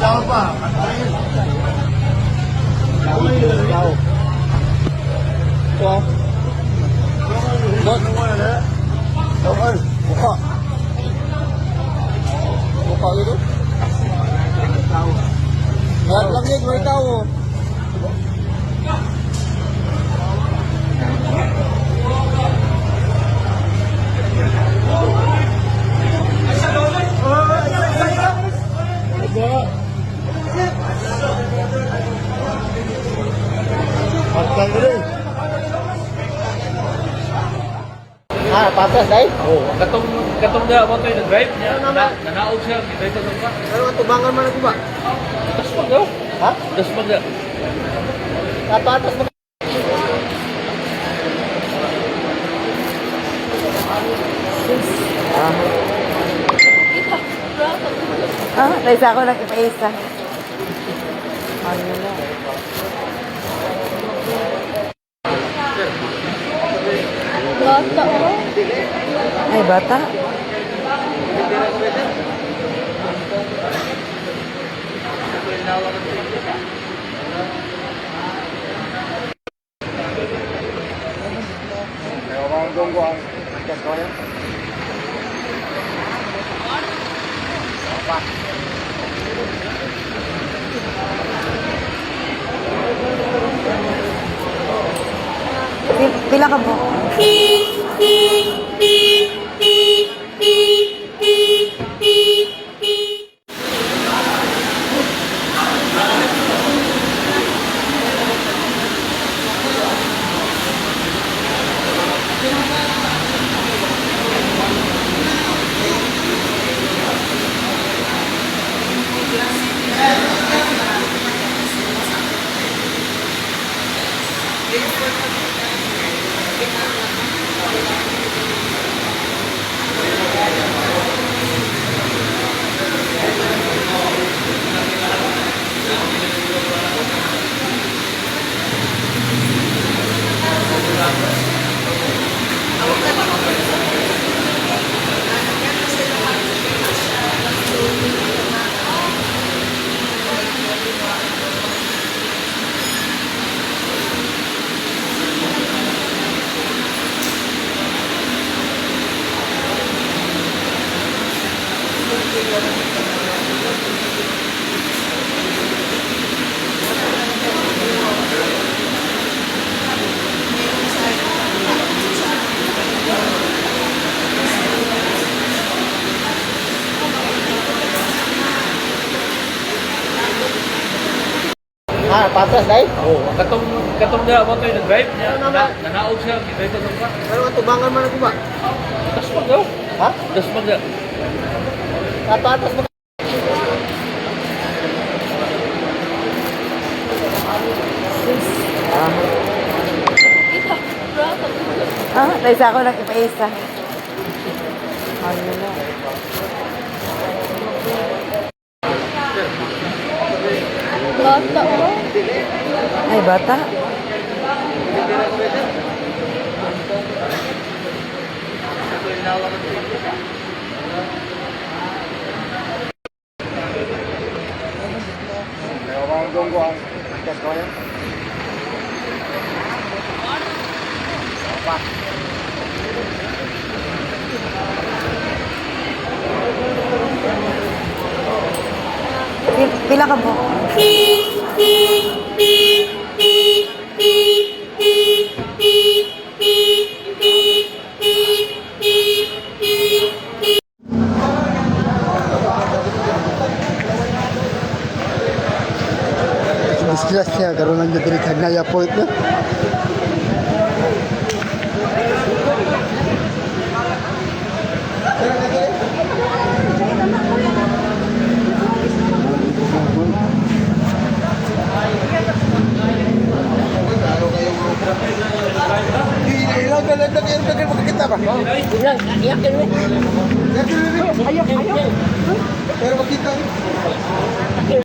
Tao pa. Tao. Ito. Bot. Tao. Buka. Buka gitu. Lahat lang yun, may tao. Ah, patas dai. Oh, katong katong na mo tayo nag-drive niya. Na, nanaog siya, gidrive sa ka. Pero ang tubangan man ako ba? Dasmag daw. Ha? Dasmag na. Patas ba? Ah, naisa ako lang ipaisa. Ano na? Bata mo. Ay, bata. Pila ka po? Ah, patas dai. Oh, katong katong na mo tayo nag-drive niya. Na, nanaog siya, gidrive sa ka. Pero ang tubangan man ako ba? Dasmag daw. Ha? Dasmag na. Patas ba? Ah, naisa ako lang ipaisa. Ano na? Bata mo. Ay, bata. Pila ka po? Disgrasya karon lang diri Hagnaya Port na. Pero makita.